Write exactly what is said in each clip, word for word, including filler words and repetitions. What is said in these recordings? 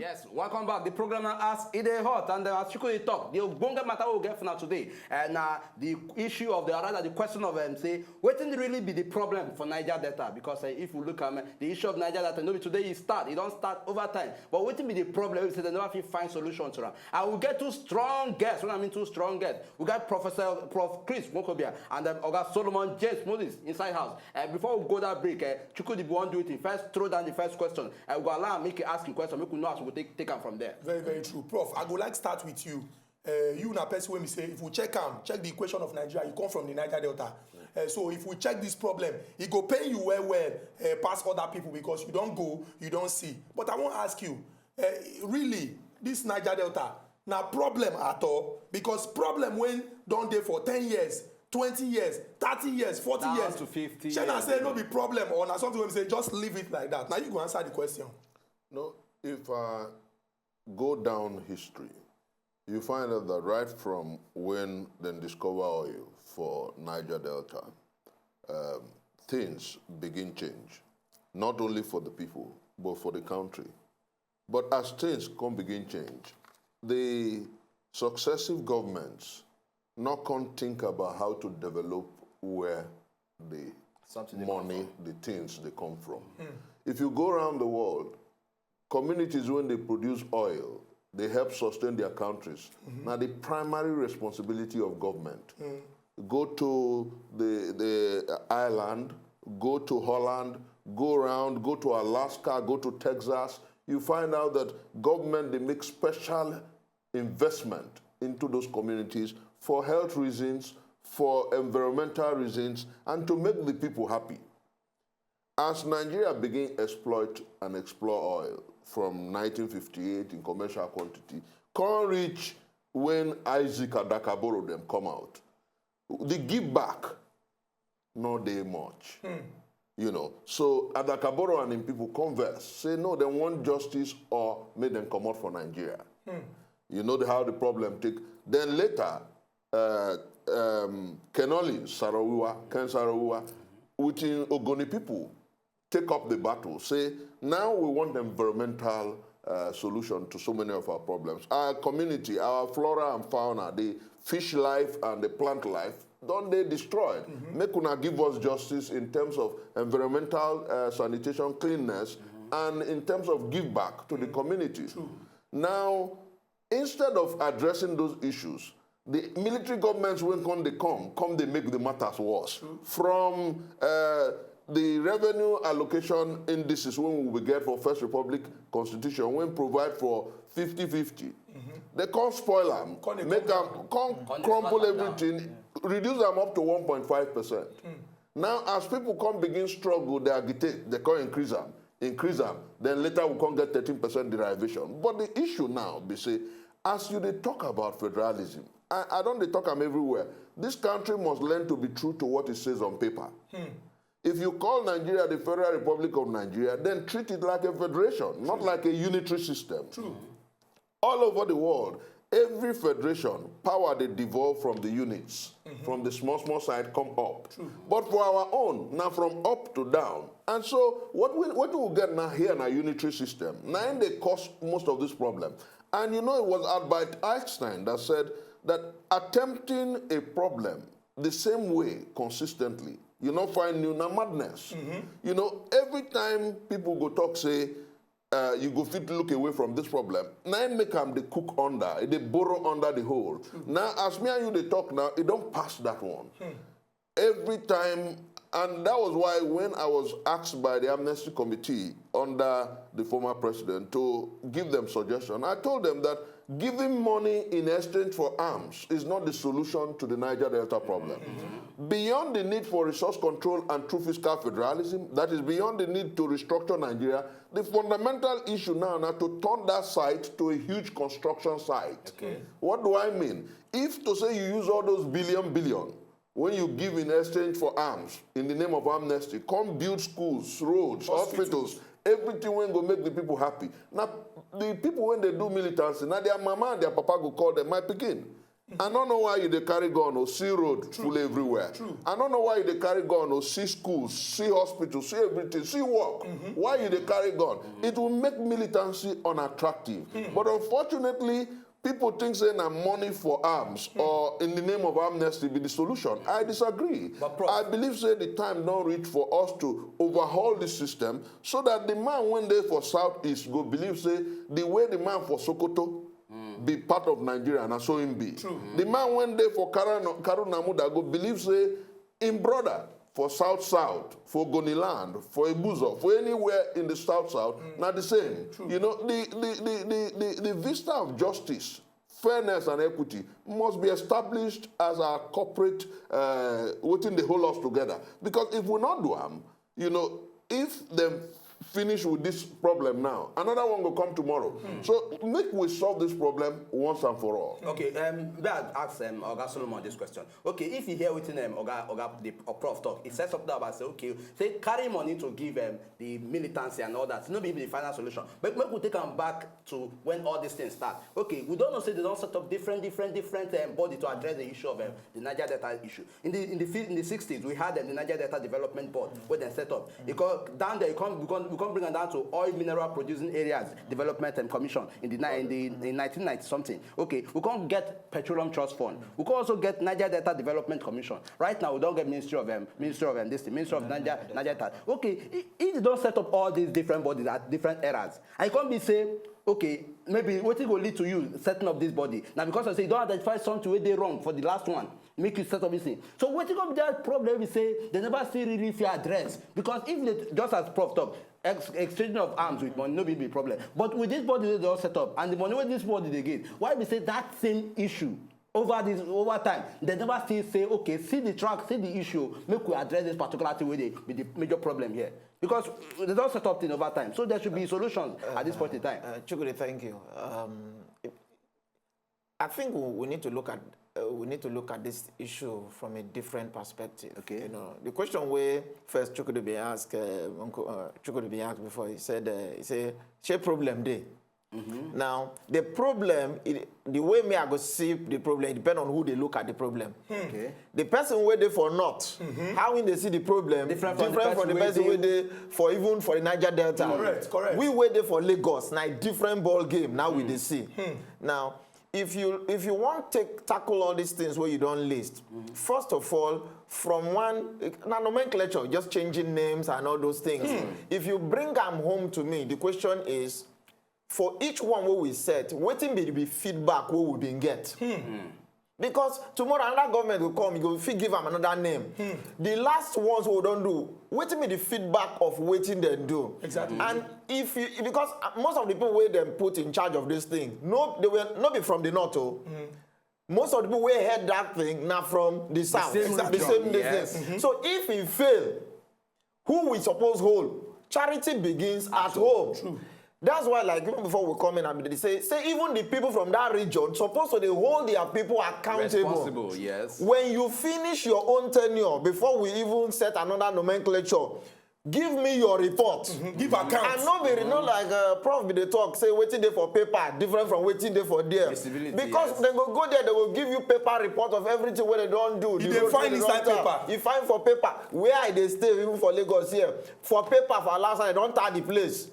Yes, welcome back. The program now as e dey hot, and uh, as Chuku dey talk, the ogbonge matter we get for now today, and uh, the issue of the, rather the question of um, say, wetin really be the problem for Niger Delta? Because uh, if we look at um, the issue of Niger Delta, no be today e start, e don start over time. But wetin be the problem? We say they never fit find solution to am. And we get two strong guests. When I mean two strong guests, we got Professor Prof Chris Nwokobia and um, Oga Solomon James Moses inside house. Uh, before we go that break, uh, Chukwudi be wan do it. First, throw down the first question. Uh, we go allow am make e ask him question. Make we know as we go take take am from there. Very, very true. Prof, I go like start with you. Uh, you na person wey be say, if we check am, check the equation of Nigeria, you come from the Niger Delta. Uh, so if we check this problem, e go pain you well, well, uh, pass other people because you don go, you don see. But I wan ask you, uh, really, this Niger Delta, na problem at all? Because problem wey don dey for ten years, twenty years, thirty years, forty Down years, to fifty shey na years. Say no be problem, or na something wey be say just leave it like that? Now you go answer the question. No, if I go down history, you find out that right from when they discover oil for Niger Delta, um, things begin change, not only for the people, but for the country. But as things come begin change, the successive governments not come think about how to develop where the Subsidy come money, from. The things they come from. If you go around the world, communities when they produce oil, they help sustain their countries. Now the primary responsibility of government. Go to the, the island, go to Holland, go around, go to Alaska, go to Texas. You find out that government, they make special investment into those communities for health reasons, for environmental reasons, and to make the people happy. As Nigeria begin exploit and explore oil from nineteen fifty-eight in commercial quantity, come reach when Isaac Adakaboro them come out. The give back no dey much. You know, so Adakaboro and him people converse, say no, they want justice or make them come out for Nigeria. You know the, how the problem take. Then later, uh, um, Kenoli Sarawiwa, Ken Sarawiwa, with him Ogoni people take up the battle, say now we want environmental uh, solution to so many of our problems. Our community, our flora and fauna, the fish life and the plant life, don't they destroyed? Make una give us justice in terms of environmental uh, sanitation, cleanness, and in terms of give back to the community. Now, instead of addressing those issues, the military governments when come they come, come they make the matters worse. From uh, the revenue allocation indices when we get for First Republic Constitution, when provide for fifty fifty, they can't spoil them, make them, can't crumble everything, reduce them up to one point five percent. Now, as people come begin struggle, they agitate, they can't increase them, increase them. Then later we can't get thirteen percent derivation. But the issue now, be say, as you they talk about federalism, I, I don't they talk them everywhere. This country must learn to be true to what it says on paper. If you call Nigeria the Federal Republic of Nigeria, then treat it like a federation, not like a unitary system. True. All over the world, every federation power they devolve from the units, from the small small side come up. But for our own, now from up to down. And so what we what we get now here in our unitary system, now they cause most of this problem. And you know, it was Albert Einstein that said that attempting a problem the same way consistently, you not find new na madness. You know, every time people go talk say uh, you go fit look away from this problem. Now I make am the cook under, they borrow under the hole. Now as me and you they talk now, it don't pass that one. Every time, and that was why when I was asked by the amnesty committee under the former president to give them suggestion, I told them that giving money in exchange for arms is not the solution to the Niger Delta problem. Beyond the need for resource control and true fiscal federalism, that is beyond the need to restructure Nigeria, the fundamental issue now na to turn that site to a huge construction site. What do I mean? If to say you use all those billion billion when you give in exchange for arms in the name of amnesty, come build schools, roads, hospitals, everything when go make the people happy. Now the people when they do militancy, now their mama and their papa go call them my pikin. I don't know why you dey carry gun or see road full everywhere. I don't know why you dey carry gun or see schools, see hospitals, see everything, see work. Why you dey carry gun? It will make militancy unattractive. But unfortunately, people think say na money for arms or in the name of amnesty be the solution. I disagree. But Prof- I believe say the time don reach for us to overhaul the system so that the man wey dey for southeast go believe say the way the man for Sokoto be part of Nigeria, na so him be. The man wey dey for Karano- Karunamuda go believe say him brother for south south, for Goniland, for Ibuzo, for anywhere in the south south, na the same. You know, the the, the, the, the the vista of justice, fairness and equity must be established as our corporate uh, wetin dey hold us together, because if we no do am, you know, if dem finish with this problem now, another one go come tomorrow. So make we solve this problem once and for all. Okay, um, may I ask um, Oga Solomon this question? Okay, if you hear wetin um, Oga Oga the uh, Prof talk, he said something about say okay, say carry money to give um, the militancy and all that. No be the final solution. But make we take am back to when all these things start. Okay, we don't know say they don't set up different, different, different um, body to address the issue of um, the Niger Delta issue. In the in the fif- in the sixties, we had um, the Niger Delta Development Board, where they set up. You come down there, you come we come we come bring them down to oil mineral producing areas development and commission in the ni- in the in nineteen ninety something. Okay, we can't get petroleum trust fund. We can also get Niger Delta Development Commission. Right now, we don't get Ministry of um, Ministry of um, this thing, Ministry of Niger Niger Delta. Okay, if, if they don't set up all these different bodies at different eras, I can't be say okay, maybe what it go lead to you setting up this body. Now because I say you don't identify something where they wrong for the last one, make you set up this thing. So what it go be that problem is say they never see really fair address because if they just as Prof talk, ex- exchanging of arms with money no be be problem. But with this body they don't set up and the money wey this body dey get, why be say that same issue over this over time they never still say okay, see the track, see the issue, make we address this particular thing wey dey be the major problem here because they don set up thing over time, so there should be solutions at this point in time. Uh, Chukwudi, thank you. Um, I think we, we need to look at uh, we need to look at this issue from a different perspective. Okay. You know, the question where first Chukwudi be asked, uh, Uncle uh, Chukwudi be asked before he said uh, he said, "Shey problem dey?" Now the problem, it, the way me I go see the problem, it depend on who they look at the problem. Okay. The person wey dey for north, how him dey see the problem Different from the different from the person person wey wey dey for even for the Niger Delta. Correct, correct. We wey dey for Lagos, na a different ball game. Now we dey see. Now, if you if you wan take tackle all these things wey you don list, first of all, from one na nomenclature, just changing names and all those things. If you bring am home to me, the question is, for each one wey we set, wetin be the feedback wey we bin get? Because tomorrow another government go come, you go fit give am another name. The last ones wey we don do, wetin be the feedback of wetin dem do? Exactly. And if you, because most of the people wey dem put in charge of this thing, no, they were no be from the north o. Most of the people wey head that thing na from the south. same The region, same yes. distance. So if e fail, who we suppose hold? Charity begins at home. That's why, like, even before we come in, I be dey say say even the people from that region suppose to dey hold their people accountable. Responsible, yes. When you finish your own tenure, before we even set another nomenclature, give me your report. Give account. And no be no like uh, Prof be dey talk say wetin dey for paper different from wetin dey for there. Visibility, Because yes. Dem go go there, dem go give you paper report of everything wey dem don do. You the dey road find wey dem inside don paper. Tap. You find for paper where I dey stay, even for Lagos here. For paper for Alasa, dem don tar the place.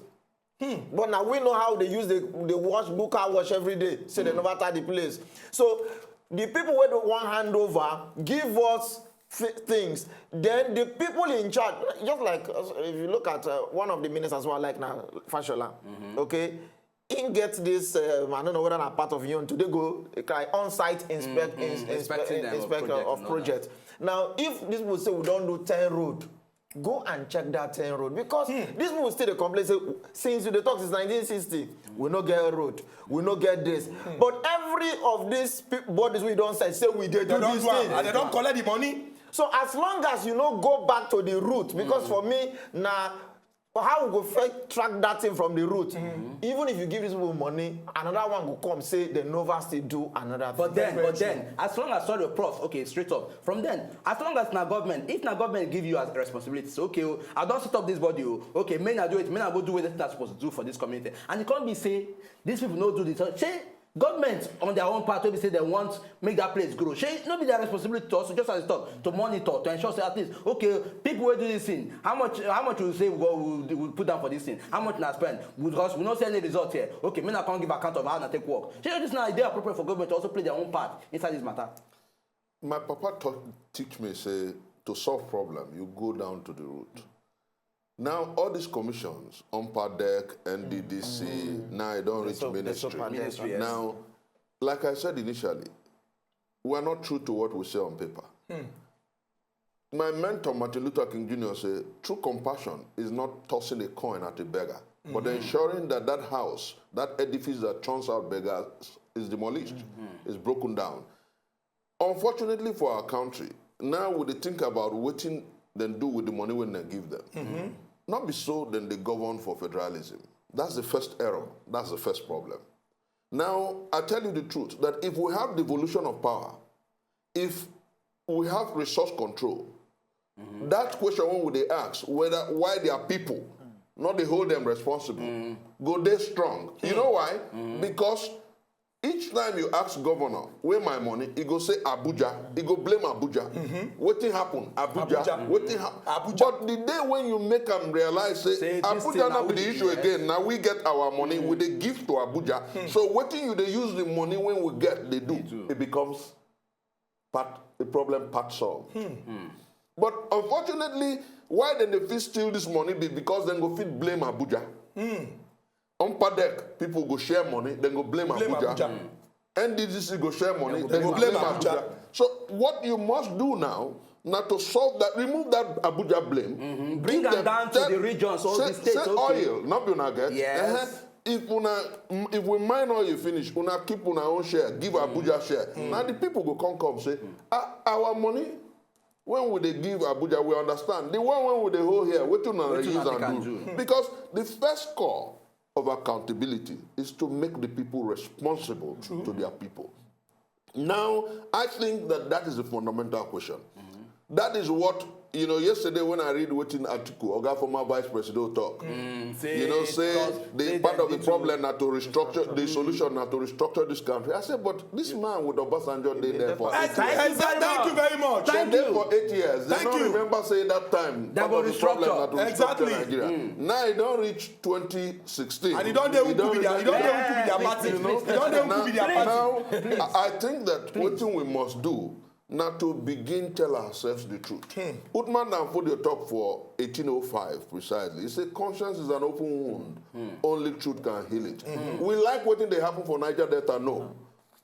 But now we know how they use the the wash book car wash every day. Say dem never tar the place. So the people wey don wan hand over give us f- things. Then the people in charge, just like uh, if you look at uh, one of the ministers who I like now, Fashola, okay, he get this. Um, I don't know whether na part of him today go uh, on-site inspect, ins- inspecting inspe- them of inspector project of and all that. Project. Now, if these people say we don do ten road, go and check that ten road because these people still dey complain say since you dey talk since nineteen sixty, we no get road, we no get this. But every of these pe- bodies we don set say we dey do Dem don these do am things. And dem don collect the money. So as long as you no go back to the root, because for me na how we go first track that thing from the root. Even if you give these people money, another one go come say dem never still do another thing. But then, but then, as long as sorry, Prof, okay, straight up. From then, as long as na government, if na government give you as a responsibility, say okay, oh, I don set up this body, oh, okay, may I do it, may I go do what I suppose to do for this community, and you can't be say these people no do this. So, say Government on their own part wey be say dem want make that place grow, shey no be their responsibility to also, just as you talk, to monitor, to ensure say at least, okay, people wey do this thing, how much how much we save, we go we, we put down for this thing, how much na spend, because we no see any result here. Okay, make na come give account of how na take work. Shey this na e dey appropriate for government to also play their own part inside this matter? My papa taught, teach me say to solve problem, you go down to the root. Now all these commissions, Umpadec, N D D C, now I don't reach So- the ministry. Sopadec, Ministry, yes. Now, like I said initially, we are not true to what we say on paper. My mentor Martin Luther King Junior said, "True compassion is not tossing a coin at a beggar, but ensuring that that house, that edifice that turns out beggars, is demolished, is broken down." Unfortunately for our country, now we dey think about wetin dem do with the money wey dem give them. Not be so dem dey govern for federalism. That's the first error. That's the first problem. Now, I tell you the truth that if we have devolution of power, if we have resource control, that question wey we dey ask, whether why their people not dey hold them responsible, go dey strong. You know why? Because each time you ask governor, "Where my money?" He go say, "Abuja." He go blame Abuja. Wetin happen? Abuja. Abuja. Wetin happen? Abuja. But the day when you make am realize, say, Say this thing "Abuja na no we be the dey issue do, again. Now we get our money, we dey give to Abuja." So wetin you dey use the money when we get dey do, it becomes part a problem part solved. But unfortunately, why dem dey fit steal this money be because dem go fit blame Abuja. Umpadec people go share money, dem go blame Blame Abuja. Abuja. N D D C go share money, Dem go dem go blame blame Abuja. Abuja. So what you must do now na to solve that, remove that Abuja blame. Bring Give am them, down to tell- the regions, all say, the states, say okay. Oil, not be una get. Yes. Uh-huh. If una, mm, if we mine oil finish, una keep una own share, give Abuja share. Now the people go come come say, "Ah, our money when we dey give Abuja, we understand. The one when we dey hold here, wetin una Wetin use una am take do?" am do? Because the first call of accountability is to make the people responsible to their people. Now, I think that that is a fundamental question. That is what, you know, yesterday when I read wetin Atiku, Oga former Vice President, talk, say you know, say because the say part dem of the need to problem na to restructure, the solution na to restructure this country. I said, "But this man with Obasanjo dey there for eight Thank years." you very Thank you much. very much. Thank They you. For eight years. They Thank don't you. Remember saying that time They part go of the problem restructure. na to restructure Exactly. Nigeria. Now e don reach twenty sixteen. And e don dey who be their, e don dey who be their Yeah, party. please, E please, don dey who be Now, their party. now I, I think that wetin we must do na to begin tell ourselves the truth. Uthman Dan Fodio talk for eighteen oh five precisely. He say, "Conscience is an open wound. Only truth can heal it." We like wetin dey happen for Niger Delta, no.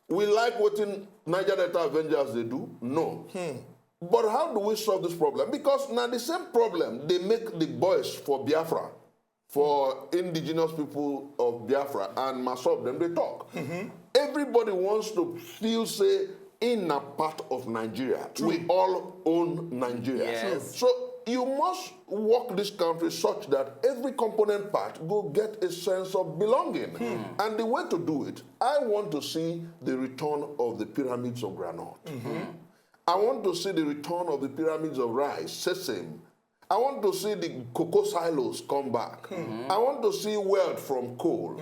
We like wetin Niger Delta Avengers dey do, no. But how do we solve this problem? Because na the same problem dey make the boys for Biafra, for indigenous people of Biafra and Masob, dem dey talk. Everybody wants to feel say im na part of Nigeria. We all own Nigeria. Yes. So you must work this country such that every component part go get a sense of belonging. And the way to do it, I want to see the return of the pyramids of groundnut. I want to see the return of the pyramids of rice, sesame. I want to see the cocoa silos come back. I want to see wealth from coal.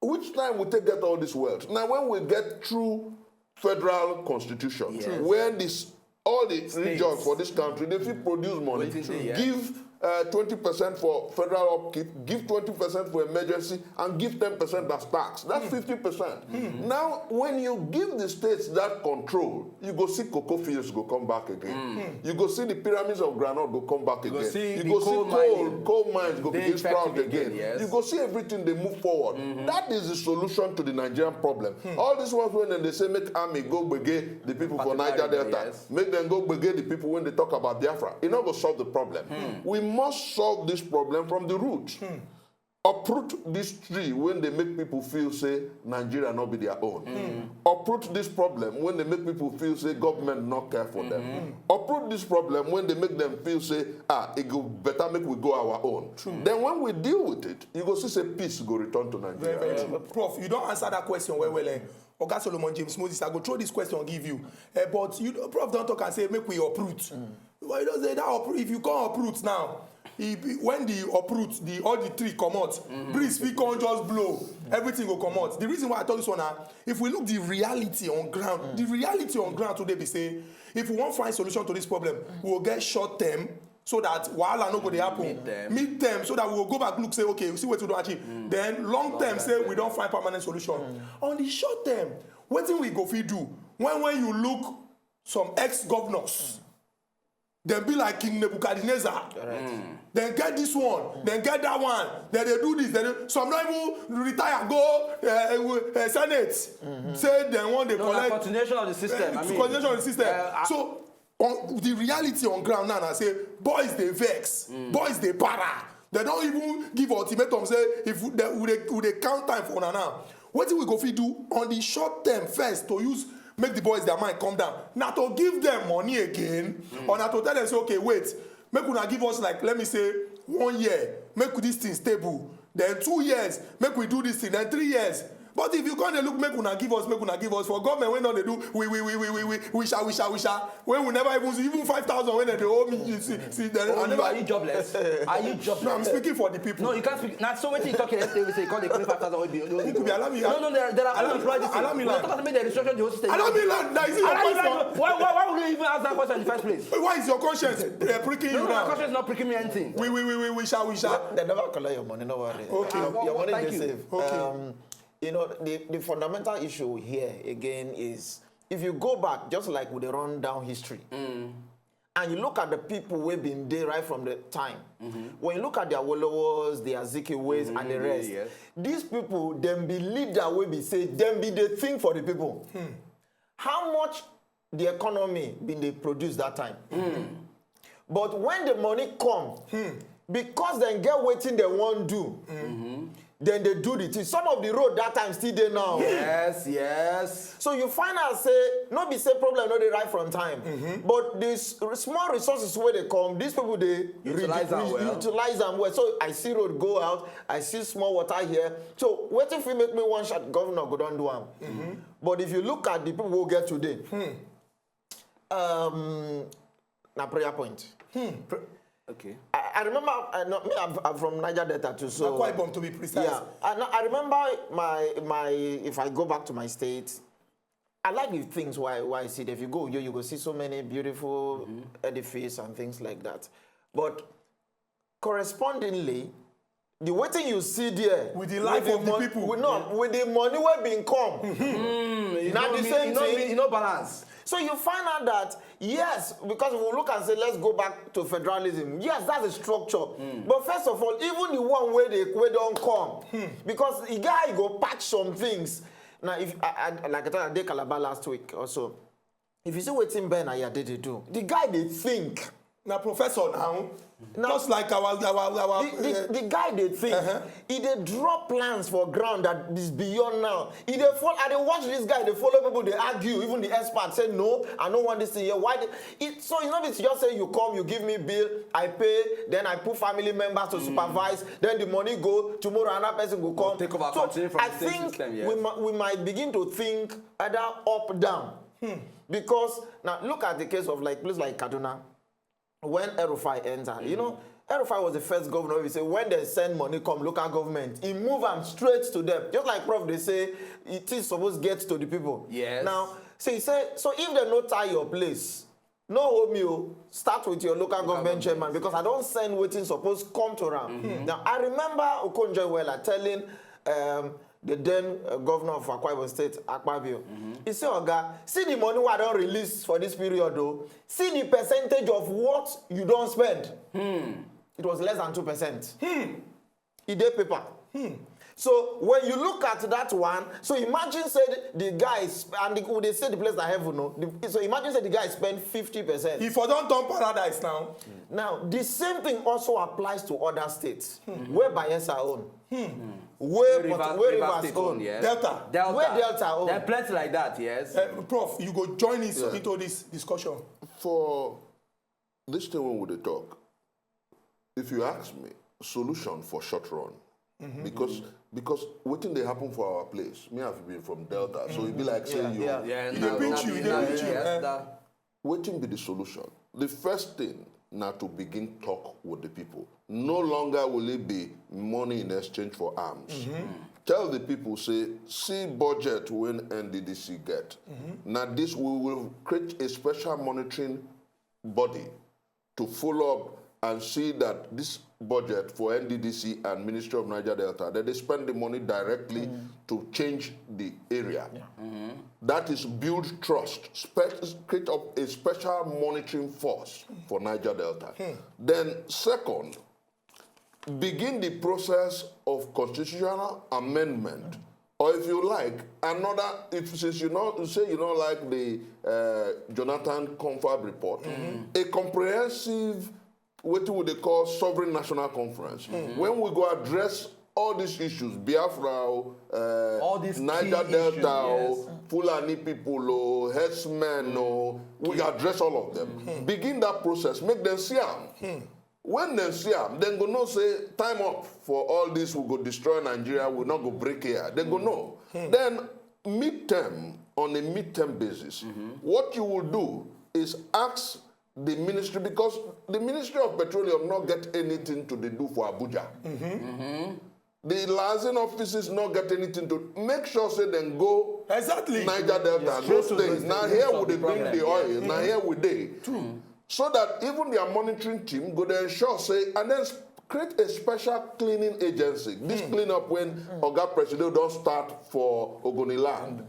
Which time we take get all this wealth? Now, when we get true federal constitution, Yes. where this all the regions for this country, they fit produce money, Wetin dey, yeah. Give uh, twenty percent for federal upkeep, give twenty percent for emergency, and give ten percent as tax. That's fifty percent. Now, when you give the states that control, you go see cocoa fields go come back again. You go see the pyramids of groundnut go come back go again. see You the go see coal coal, mining. Coal mines go Dey begin sprout effective again. again, yes. You go see everything dey move forward. That is the solution to the Nigerian problem. All these ones when they say make army go gbege the people for Niger Particularly, Delta, yes. Make them go gbege the people when they talk about Biafra. It not go solve the problem. We must solve this problem from the root. Uproot this tree when they make people feel say Nigeria not be their own. Uproot this problem when they make people feel say government not care for them. Uproot this problem when they make them feel say, "Ah, it go better make we go our own." Then when we deal with it, you go see say peace go return to Nigeria. Very, very true. Prof, you don answer that question well, well. Eh? Oga Solomon James Moses, I go throw this question give you. Eh, but you, Prof don talk and say make we uproot. But you don say that uproot, if you can't uproot now, E be, when the uproot, the, all the tree comot, breeze fit come just blow, everything go comot. The reason why I talk this one na, if we look the reality on ground, the reality on ground today be say, if we wan find solution to this problem, we go get short term, so that wahala no go dey happen. Mid term. Mid term, so that we go go back look say, okay, we see wetin we don achieve. Then long term, say we don find permanent solution. On the short term, wetin we go fit do? When, when you look some ex-governors, dem be like King Nebuchadnezzar. Dem get this one, dem get that one, dem dey do this, dem dey, some don even retire go uh, uh, Senate. Say dem wan dey No, na collect continuation of the system. I uh, mean, continuation of the system. uh, So on the reality on ground now na say boys dey vex, boys dey para. Dem don even give ultimatum say if we dey, we dey, we dey count time for una now. Wetin we go fit do on the short term first to use make the boys their mind come down? Na to give them money again, or na to tell them say, okay, wait, make una give us, like, let me say, one year, make this thing stable, then two years, make we do this thing, then three years. But if you come dey look, make una give us, make una give us, for government wey don dey do, we we we we we we we shall we shall we shall, when we never even see even five thousand wey dem dey owe me. You see, see, then Oh, I you, never. Are you jobless? Are you jobless? No, I'm speaking for the people. No, you can't speak. Not so wetin you talk yesterday. We say you call the three five thousand wey be owing. Kubi, allow me. No, no, there, there are Allow me, unemployed people. allow me We land. Talk about the restructure the whole system. Allow me land. That is your Allow me question. land. Why, why, why would you even ask that question in the first place? Why is your conscience uh, pricking No, you no, my now? Conscience is not pricking me anything. We we we we we shall we shall. They never collect your money, no worry. Okay. Your, your money Thank is you. Safe. Okay. Um, you know, the, the fundamental issue here again is if you go back, just like with the run down history, and you look at the people we've been there right from the time. When you look at the Awolowos, the Azikiwes, and the rest, Yes. These people, them be leader wey be say, them be the thing for the people. How much the economy been dey produce that time? But when the money come, because dem get wetin dem wan do, then they do the thing. Some of the road that time still dey now. Yes, yes. So you find out say no be say problem no dey right from time, but the s- small resources wey dey come, these people dey Utilize am re- well. Utilize am well. So I see road go out, I see small water here. So wetin fit make me one shot governor go don do am. But if you look at the people we get today, um, na prayer point. Okay. I, I remember, I know, me, I'm, I'm from Niger Delta too, so Akwa Ibom, to be precise. Yeah, I, know- I remember my my. If I go back to my state, I like the things why why I see. If you go, you you go see so many beautiful edifice and things like that. But correspondingly, the wetin you see there With the life with of the mon- people. with, no, with the money wey been come, Mm, you Na know the me- same you know thing. Me, you know balance. So you find out that yes, because we look and say let's go back to federalism. Yes, that's a structure. But first of all, even the one where they where don't come, because the guy go patch some things. Now, if I, I, like I told you, I did Calabar last week or so. If you see wetin Ben Ayade dey do, the guy dey think. Na professor now. Now- Just like our our our. The, the, uh, the guy dey think. Uh-huh. He dey draw plans for ground that is beyond now. He dey follow. I dey watch this guy dey follow people dey argue. Even the experts say no, I no want this thing here. Why? They, it, so it's not be just say you come, you give me bill, I pay, then I put family members to supervise, then the money go. Tomorrow another person go come. Take over, So continue from I the same think system, yes. we might we might begin to think either up down, because now look at the case of like place like Kaduna. When El-Rufai enter, you know, El-Rufai was the first governor. We say when they send money come local government, he move am straight to them. Just like Prof, they say it is supposed get to the people. Yes. Now, so he say, so if they no tie your place, no hold me, oh, start with your local government chairman, because I don't send wetin suppose come to am. Now I remember Okonjo Iweala telling um, the then uh, governor of Akwa Ibom State, Akpabio, he say, Oga, see the money wey I don release for this period, though. See the percentage of what you don spend. It was less than two percent. E dey paper. So when you look at that one, so imagine say the, the guys, and the, they say the place na heaven, no? The, so imagine say the guy spend fifty percent. If I don't turn paradise now. Now, the same thing also applies to other states. Where Bayelsa own? Where Rivers, where Rivers Rivers State own? own, yes. Delta. Delta. Where Delta own? There are plenty like that, yes. Uh, Prof, you go join us Yeah. into this discussion. For this thing when we dey talk, if you ask me, solution for short run, because because wetin dey happen for our place, me I've been from Delta, so e be like say Yeah, you yeah. Yeah, They now- pinch now- you, they now- pinch you, yes, eh? that- Wetin be the solution? The first thing na to begin talk with the people. No longer will it be money in exchange for arms. Tell the people, say, see budget when N D D C get. Now this, we will create a special monitoring body to follow up and see that this budget for N D D C and Ministry of Niger Delta, that they spend the money directly to change the area. That is build trust, spe- create up a special monitoring force for Niger Delta. Then second, begin the process of constitutional amendment, or if you like, another, if since you know, you say you don't like the uh, Jonathan Confab report, a comprehensive, what we they call sovereign national conference, when we go address all these issues, Biafra, uh, All these key Niger issues, Delta, oh, yes. Fulani people, oh, herdsmen, oh, we address all of them. Begin that process, make them see am. When dem see am, dem go know say time up for all this, we go destroy Nigeria, we no go break here. Dem go know. Then midterm, on a midterm basis, what you will do is ask the ministry, because the Ministry of Petroleum no get anything to dey do for Abuja. The liaison offices no get anything to make sure say dem go Exactly. Niger Delta, Straight those to things. the Now root here of we the dey bring problem. The oil, now here we dey. So that even their monitoring team go dey ensure say, and then s- create a special cleaning agency. This cleanup when Oga Presido don start for Ogoni land.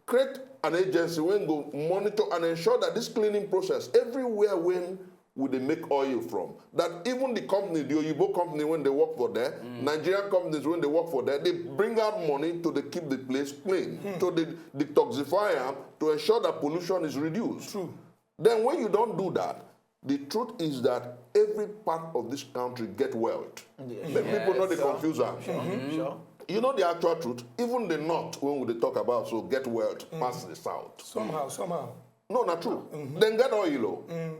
Create an agency wey go monitor and ensure that this cleaning process everywhere when we dey make oil from, that even the company, the Oyibo company when they work for there, Nigerian companies when they work for there, they bring out money to dey keep the place clean, to dey detoxify am, to ensure that pollution is reduced. True. Then when you don't do that, the truth is that every part of this country get wealth. Make people no dey confuse am. Sure. You know the actual truth. Even the north, when we dey talk about, so get wealth pass the south. Somehow, somehow. No, not true. Then get oil, oh.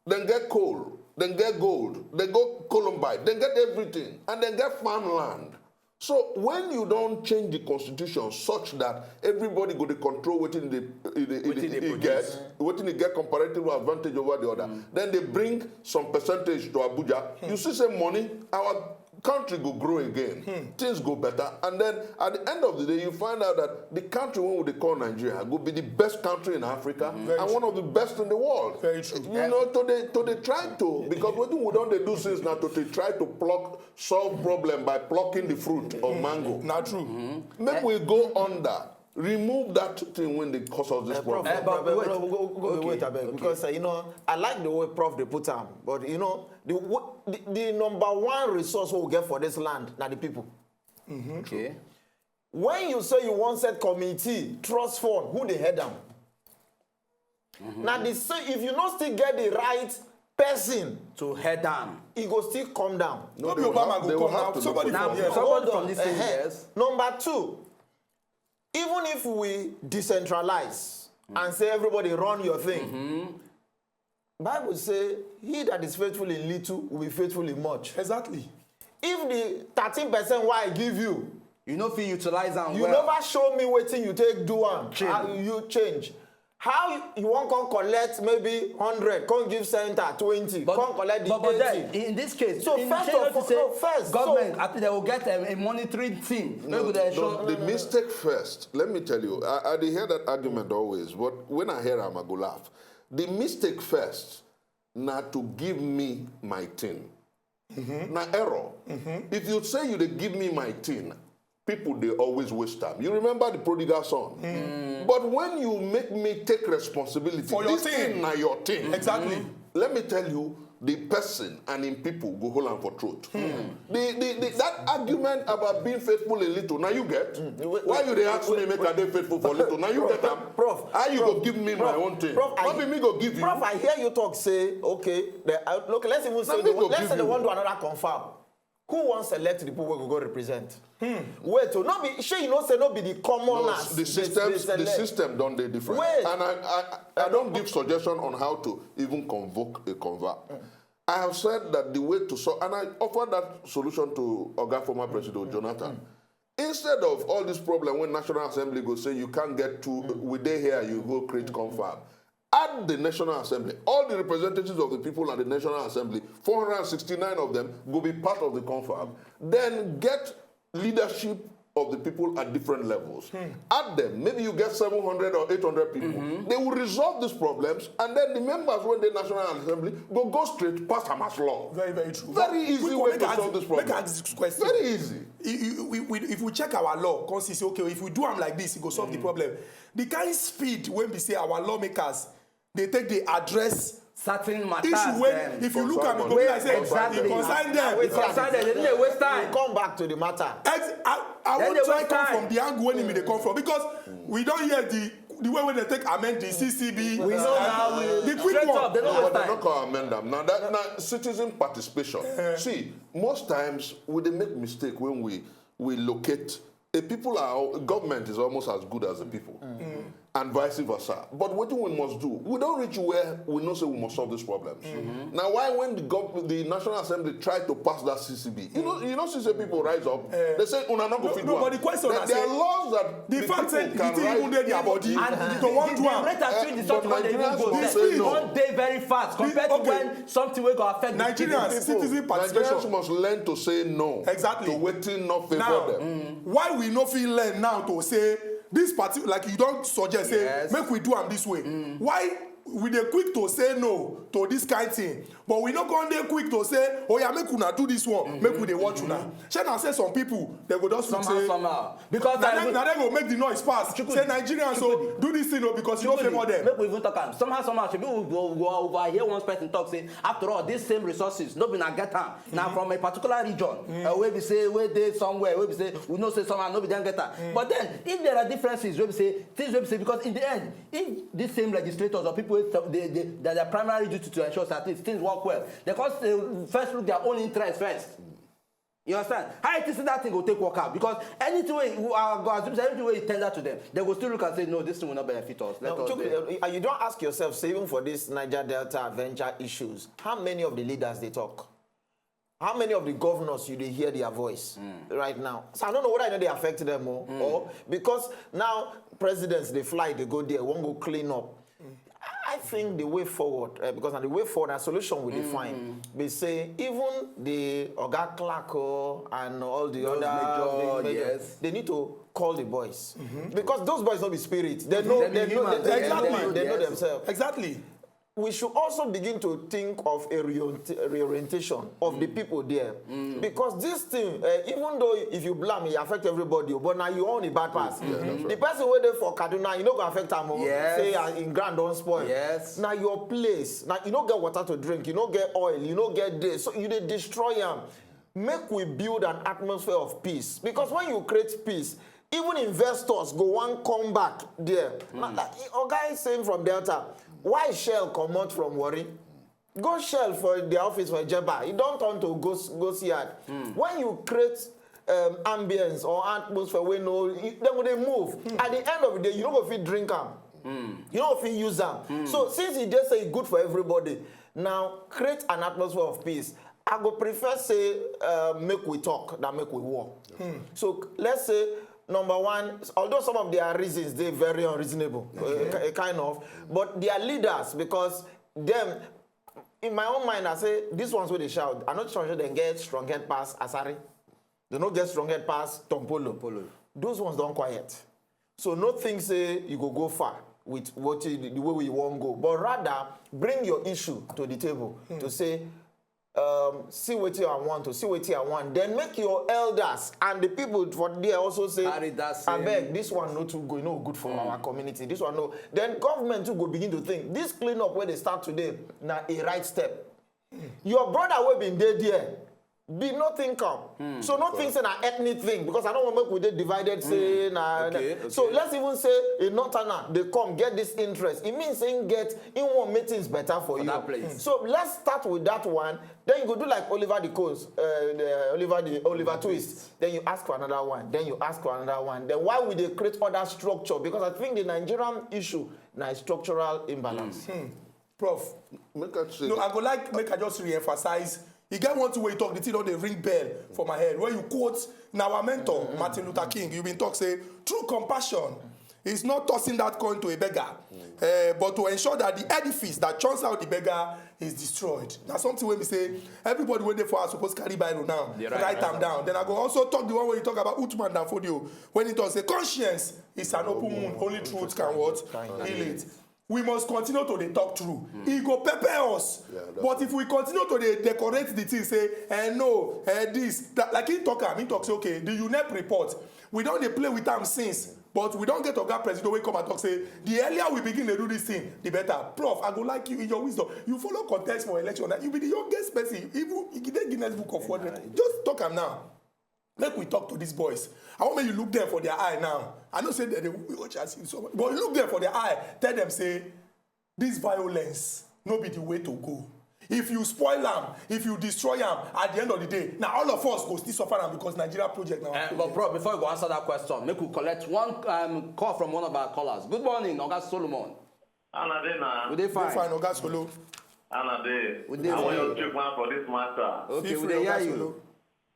Then get coal. Then get gold. Then go columbite. Then get everything, and then get farmland. So when you don't change the constitution such that everybody go to control wetin dey e dey- e Wetin dey- dey e produce. Get, wetin dey get comparative advantage over the other, then they bring some percentage to Abuja. You see, say money, our country go grow again, things go better, and then at the end of the day, you find out that the country wey we dey call Nigeria go be the best country in Africa and one of the best in the world. Very true. You know, to dey to dey try to, because wetin we don dey do since now to dey try to pluck solve problem by plucking the fruit of mango. Na true. Make we go under, remove that thing when they cause us this Prof, problem. Eh, but Prof, wait. Prof, go, go, go Okay, wait, abeg, okay. Because uh, you know, I like the way Prof they put am, but you know, the, wo- the the number one resource we get for this land na the people. Okay. When you say you wan set committee, trust fund, who dey head am? Na the same, if you no still get the right person, To head down. e go still come down. No be they will Obama have- they go will come have now. to Somebody look from for here. Somebody Hold from on. this thing, Ehen. Yes. Number two, even if we decentralize and say everybody run your thing, Bible say he that is faithful in little will be faithful in much. Exactly. If the thirteen percent wey I give you, You no fit utilize am you well. Never show me wetin you take do am. Change. How you change? How you, you wan come collect maybe hundred, come give center twenty, But, come collect the but, but eighty? Then, in this case, So in first Nigeria of all, to say no, first, so- government, after they will get a, a monitoring team. Wey go dey No, ensure. The mistake first, let me tell you, I, I dey hear that argument always, but when I hear am, I go laugh. The mistake first, na to give me my thing. Na error. If you say you dey give me my thing, people dey always waste time. You remember the prodigal son. But when you make me take responsibility, For your this thing. Thing na your thing. Exactly. Let me tell you, the person and in people go hold am for throat. The, the, the, that argument about being faithful in little, now you get. wait, Why wait, you dey ask wait, me make wait. I dey faithful for little? Now you get am. Prof, How you Prof, go give me my Prof, own thing? Prof, No I, be me go give you. Prof, I hear you talk say, okay, the, uh, look, let's even say me they, go let's give say they you. Want do another confab. Who wan select the people wey go go represent? Wait, oh, no be, shey you know say no be the commoners The dey- system, dey the select? System don dey different. Wait. And I, I, I don't give suggestion on how to even convoke a convert. I have said that the way to solve, and I offered that solution to Oga former President Jonathan. Instead of all this problem when National Assembly go say you can't get to, we dey here, you go create confab. At the National Assembly, all the representatives of the people at the National Assembly, four hundred sixty-nine of them, go be part of the confab. Then get leadership of the people at different levels. Add them, maybe you get seven hundred or eight hundred people. They will resolve these problems, and then the members when the National Assembly go go straight pass them as law. Very, very true. Very easy Quick, way make to I ask- solve this problem. Make I ask this question. Very easy. I- I- we, we, if we check our law, constitution, okay, if we do am like this, it go solve the problem. The kind speed when we say our lawmakers, they take, they address Certain matters. issue when, Dem. If you look at me, Concern go be like say, Exactly. it concern them. It concern them. They no dey waste time. Come back to the matter. Ex- I, I Then wan they try waste come time. From the angle when they come from, because we don't hear the the way when they take amend the C C B. We know now. The quick Straight one. Up, they no No, waste but they time. Not call amend them. Now that now citizen participation. See, most times we dey make mistake when we we locate a people are government is almost as good as the people, and vice versa. But what we must do, we don't reach where we know say we must solve these problems. Now, why when the gov- the National Assembly tried to pass that C C B, you know, you know, see say people rise up, they say, "Una no go No, fit no, do but am." the question That I there are say, laws that the fact say people the can thing rise even dey their even body And to the, wan the, do the am. rate at which the Eh, sort but when they even Nigerians go will there, say no. Don dey very fast compared to Okay. When something wey go affect the Nigerians, people. Citizen participation. Nigerians must learn to say no Exactly. To wetin no favor Now, them. Why we no fit learn now to say this party, like you don't suggest, say, Yes. Make we do am this way? Why we dey quick to say no to this kind thing, but we no come dey quick to say, "Oh yeah, make una do this one, make we dey watch una"? Shey na say some people they go just look Somehow, say, somehow. Because na I dem, will- na dem go make the noise pass. Say Nigerians so do this thing o because you no favour them. Make we even talk am. Somehow, somehow, shebi we go, go overhear one person talk say, after all, these same resources, no be na get am. Na from a particular region, uh, wey be say, wey dey somewhere, wey be say, we know say somehow no be dem get am. But then, if there are differences, wey be say, things wey be say, because in the end, if these same legislators or people wey they, they, that their primary duty to ensure that things, things work well, they come say, first look their own interest first. You understand? How you think say that thing go take work out? Because anything wey you, I go assume say anything wey you tender to them, they go still look and say, "No, this thing will not benefit us. Let Now, us." Chuku, uh, you don't ask yourself, say even for this Niger Delta venture issues, how many of the leaders they talk? How many of the governors you dey hear their voice right now? So I don't know whether you know they affect them more or because now presidents they fly, they go there, won't go clean up. I think the way forward, uh, because na the way forward, a solution we define. They say even the Oga Clark, oh, and all the Those other major, big major, yes. They need to call the boys because those boys no be spirit. They know, Dem be they know, human. they, Exactly. they know Yes. themselves. Exactly. We should also begin to think of a reorient- reorientation of the people there. Because this thing, uh, even though if you blame, it affect everybody, but now you own the bad pass. The person where they for Kaduna, you know, go affect am. Oh, Yes. Say uh, in ground don't spoil. Yes. Now your place, now you don't get water to drink, you don't get oil, you don't get this, so you dey destroy them. Make we build an atmosphere of peace because when you create peace, even investors go one come back there. Now, like, Oga is saying from Delta, why Shell come out from Warri? Go Shell for the office for Jeba. It don't turn to ghost, ghost yard. When you create um, ambience or atmosphere, we know you- then when they move. At the end of the day, you don't go fit drink them. You don't fit use them. So since he just say it good for everybody, now create an atmosphere of peace. I go prefer say uh, make we talk than make we war. So let's say number one, although some of their reasons they very unreasonable, uh, ki- kind of, but their leaders because them. In my own mind, I say these ones where they shout, I not sure they get strong head pass Asari. They no get strong head pass Tompolo. Those ones don't quiet. So no think say you go go far with what you, the way we want go, but rather bring your issue to the table to say, um, see what you want to see what you want. Then make your elders and the people for there also say, Carry that same "I beg, this one no too go, no good for our community. This one no." Then government too go begin to think this cleanup where they start today na a right step. Your brother wey been dey there be no think am. So no think say na ethnic thing because I don't want make we dey divided say na. Okay, So okay. Let's even say a northerner dey come get this interest. It means say him get him wan make things better for you. That place. So let's start with that one. Then you go do like Oliver the Coast, uh, the Oliver the Oliver Twist. Then you ask for another one. Then you ask for another one. Then why we dey create other structure? Because I think the Nigerian issue na a structural imbalance. Prof, Make I say, no, I go like make I just re-emphasize. E get one thing wey you talk, the thing don dey ring bell for my head. When you quote na our mentor Martin Luther King, you been talk say true compassion It's not tossing that coin to a beggar, uh, but to ensure that the edifice that churns out the beggar is destroyed. That's something when we say everybody when they for us supposed to carry Bible now, write them down. Then I go also talk the one where you talk about Uthman Danfodio when he talks say conscience is an open wound, only truth can what heal it. We must continue to dey talk true. E go pepper us. But if we continue to dey decorate the thing, say, eh, no, eh, this, that, like he talk am, he talk say, okay, the unep report, we don dey play with am since, but we don get oga president wey come and talk say the earlier we begin dey do this thing, the better. Prof, I go like you in your wisdom. You follow contest for election. You be the youngest person. Even you dey Guinness Book of World Record. Just talk am now. Make we talk to these boys. I want make you look them for their eye now. I know say they dey watch us, so, but look them for their eye. Tell them say this violence no be the way to go. If you spoil am, if you destroy am, at the end of the day, now all of us go still suffer am because Nigeria project now. Uh, but bro, before you go answer that question, make we collect one um, call from one of our callers. Good morning, Oga Solomon. How una dey na? We dey fine. Fine, Oga Solo. How una dey? We dey fine. I want your take for this matter. Okay, we dey hear you.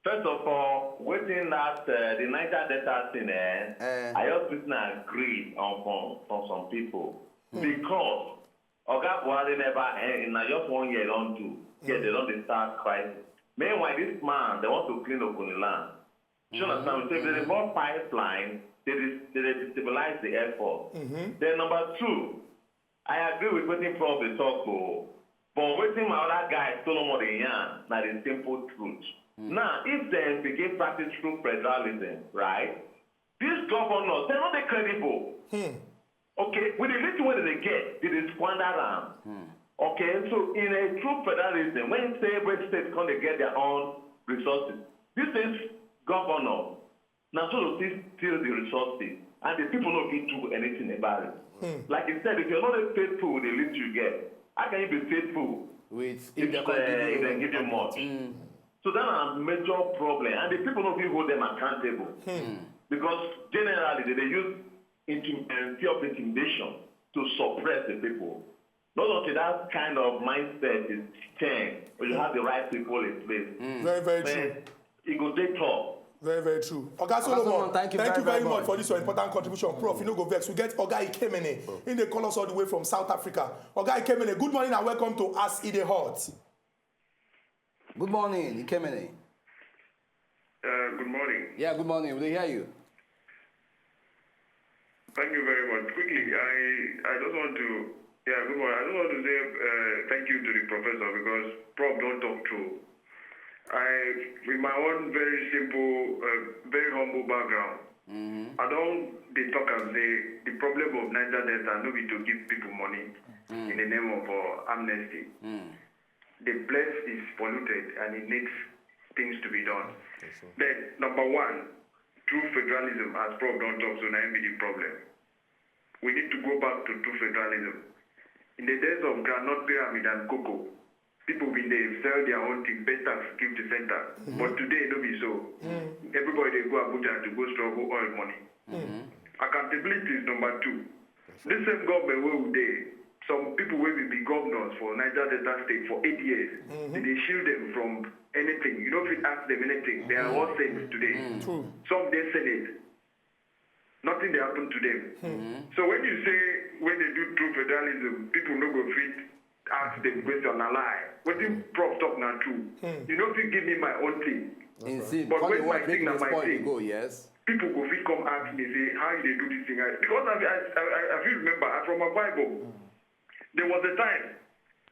First of all, wetin that uh, the Niger Delta thing, eh, eh. I just wetin I agree on from, from some people. Hmm. Because Oga Buhari never end, na just one year don do. Yet they don dey start crisis. Meanwhile, this man, they want to clean Ogoni land. You understand? So if they dey burn pipeline, they dey, they dey destabilize the airport. Then number two, I agree with wetin Prof dey talk o, but wetin my other guy Solomon dey yarn na the simple truth. Now, if dem begin practice true federalism, right, these governors, dem no dey credible. Okay, with the little wey dem dey get, dem dey squander am. Okay, so in a true federalism, when say every state come dey get their own resources, this is governor, na so to still steal the resources, and the people no fit do anything about it. Like you said, if you're not faithful with the little you get, how can you be faithful with if they uh, if they give you much? So that's a major problem, and the people no fit hold them accountable because generally they dey use intim- uh, fear of intimidation to suppress the people. Not until that kind of mindset is changed, or you have the right people in place, Very, very true. Then it go dey tough. Very, very true. Oga Solomon, Solomon, thank you thank very, you very very much much. For this your important contribution. Prof, you no go vex. We get Oga Ikemene. He dey call us all the way from South Africa. Oga Ikemene, good morning and welcome to As E Dey Hot. Good morning, Ikemene. Uh, good morning. Yeah, good morning. We dey hear you. Thank you very much. Quickly, I, I just want to, yeah, good morning. I just want to say uh, thank you to the professor because Prof don talk true. I, with my own very simple, uh, very humble background, I don dey talk am say the problem of Niger Delta no be to give people money in the name of uh, amnesty. The place is polluted and it needs things to be done. Then, number one, true federalism, as Prof don talk, so na im be the problem. We need to go back to true federalism. In the days of groundnut pyramid and cocoa, people bin dey sell their own thing, pay tax, give the center. But today, no be so. Everybody dey go Abuja to go struggle oil money. Accountability is number two. This same government wey we dey, some people wey be be governors for Niger Delta State for eight years, they dey shield them from anything. You no fit ask them anything. They are all saints today. Some dey Senate. Nothing dey happen to them. So when you say when they do true federalism, people no go fit ask them question na lie. Wetin Prof talk na true. You no fit give me my own thing. But when my thing na my thing, yes. People go fit come ask me say how you dey do this thing. Because I I I, I fit remember I from Akwa Ibom. There was a time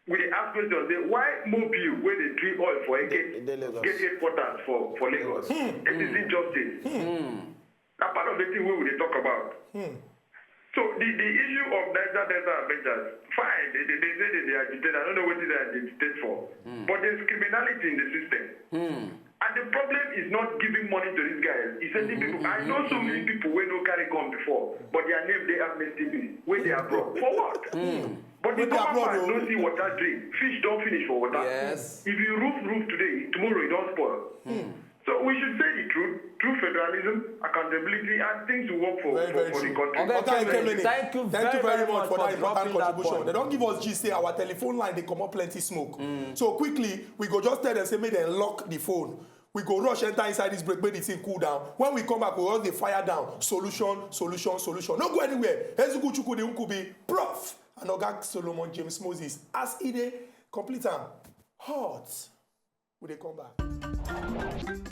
we dey ask questions say why Mobil wey dey drill oil for Eke get headquarters for for Lagos. It is injustice. Na part of the thing wey we dey talk about. So the the issue of Niger Delta Avengers, fine, they they they say they dey agitate. I don't know wetin they agitate for, but there's criminality in the system. And the problem is not giving money to these guys. It's sending people. I know so many people wey no carry gun before, but their name dey amnesty list wey dey abroad. For what? But the common man no see water drink. Fish don finish for water. Yes. If you roof roof today, tomorrow e don spoil. So we should say the truth, true federalism, accountability, and things will work for, Very, for, very for the true. Country. Oga Oga Ekemene, Ekemene, thank you thank you very very much much for for that important dropping that contribution. Point. They don't give us G say our telephone line they come up plenty smoke. So quickly, we go just tell them say make them lock the phone. We go rush enter inside this break, make the thing cool down. When we come back, we go just dey fire down. Solution, solution, solution. No go anywhere. Eziku Chukwudi Nkubi, Prof, and Oga Solomon James Moses. As e dey complete am, hot. We dey come back.